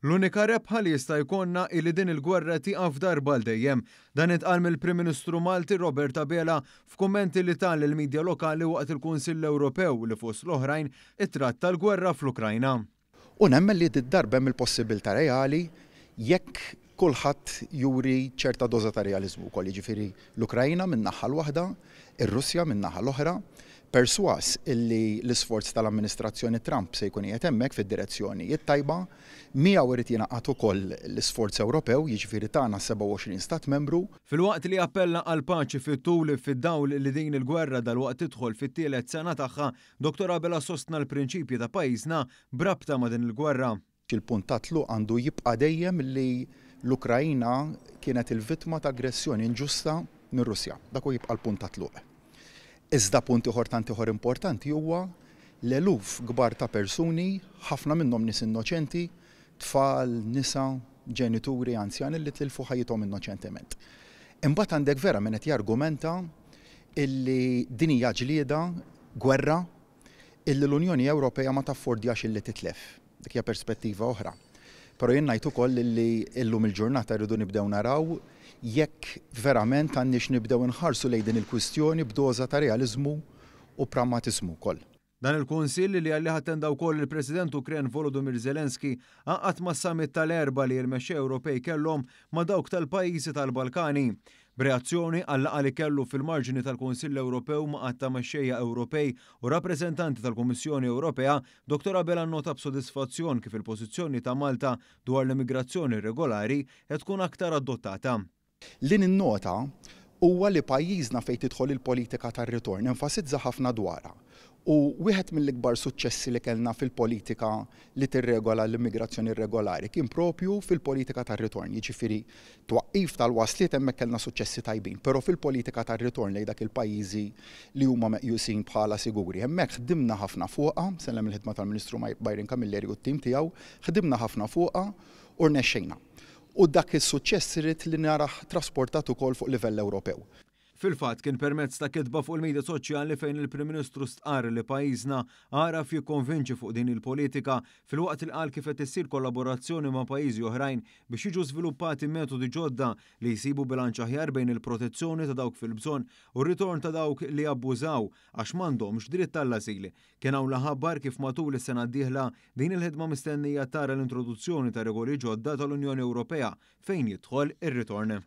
L-unika rebħa li jista' jkollna hi li din il-gwerra tieqaf darba għal dejjem. Dan intqal mill-Prim Ministru Malti Robert Abela f'kummenti li ta lill-midja lokali waqt il-Kunsill Ewropew li fost l-oħrajn ittratta l-gwerra fl-Ukrajna. U nemmen li did-darba hemm il-possibilità reali jekk kulħadd juri ċerta doża ta' realiżmu wkoll, jiġifieri l-Ukrajna min-naħa l-waħda, ir-Russja min-naħa l-oħra, persważ illi l-isforz tal-amministrazzjoni Trump se jkun qiegħed hemmhekk fid-direzzjoni t-tajba, miegħu irid jingħaqad ukoll l-isforz Ewropew, jiġifieri tagħna 27 stat membru. Filwaqt li appella għal paċi fit-tul fid-dawl li din il-gwerra dalwaqt tidħol fit-tielet sena tagħha, Dottor Abela sostna l-prinċipji ta' pajjiżna b'rabta ma' din il-gwerra. Il-punt ta' tluq għandu jibqa' dejjem li l-Ukraina kienet il-vittma ta' aggressjoni inġusta mir-Russja. Dak hu jibqa' l-punt ta' tluq. Iżda punt ieħor tant ieħor importanti huwa l-eluf kbar ta' persuni, ħafna minnhom nies innoċenti, tfal, nisa, ġenituri, anzjani li tilfu ħajjithom innoċentement. Imbagħad għandek vera min qed jargumenta illi din hija ġlieda, gwerra, illi l-Unjoni Ewropea ma taffordjax illi titlef. Dik hija perspettiva oħra. Però jien ngħid ukoll illi llum il-ġurnata rridu nibdew naraw jekk verament għandniex nibdew inħarsu lejn din il-kwistjoni b'doża ta' realiżmu u prammatiżmu wkoll. Dan il-Kunsill, li għalih attenda wkoll il-President Ukren Volodymyr Zelensky, għaqad mas-summit tal-Erbgħa li l-mexxejja Ewropej kellhom ma' dawk tal-pajjiżi tal-Balkani. B'reazzjoni għal-laqgħa li kellu fil-marġini tal-Kunsill Ewropew ma' għadd ta' mexxejja Ewropej u rappreżentanti tal-Kummissjoni Ewropea, Dottor Abela nnota b'sodisfazzjon kif il-pożizzjoni ta' Malta dwar l-immigrazzjoni irregolari qed tkun aktar adottata. Li ninnota huwa li pajjiżna fejn tidħol il-politika tar-ritorn enfasizza ħafna dwarha u wieħed mill-ikbar suċċessi li kellna fil-politika li tirregola l-immigrazzjoni irregolari kien propju fil-politika tar-ritorn, jiġifieri twaqqif tal-wasliet hemmhekk kellna suċċessi tajbin, però fil-politika tar-ritorn lejn dak il-pajjiżi li huma meqjusin bħala siguri. Hemmhekk ħdimna ħafna fuqha, nsellem il-ħidma tal-Ministru Byron Camilleri u t-tim tiegħu, ħdimna ħafna fuqha u rnexxejna. U dak is-suċċess irrid li narah trasportat ukoll fuq livell Ewropew. Fil-fatt, kien permezz ta' kitba fuq il-media soċjali fejn il-Prim Ministru stqarr li pajjiżna għaraf jikkonvinċi fuq din il-politika filwaqt li qal kif qed issir kollaborazzjoni ma' pajjiżi oħrajn biex jiġu żviluppati metodi ġodda li jsibu bilanċ aħjar bejn il-protezzjoni ta' dawk fil-bżonn u r-ritorn ta' dawk li jabbużaw għax m'għandhomx dritt għall-asil. Kien hawn li ħabbar kif matul is-sena d-dieħla din il-ħidma mistennija tara l-introduzzjoni ta' regoli ġodda tal-Unjoni Ewropea fejn jidħol ir-ritorn.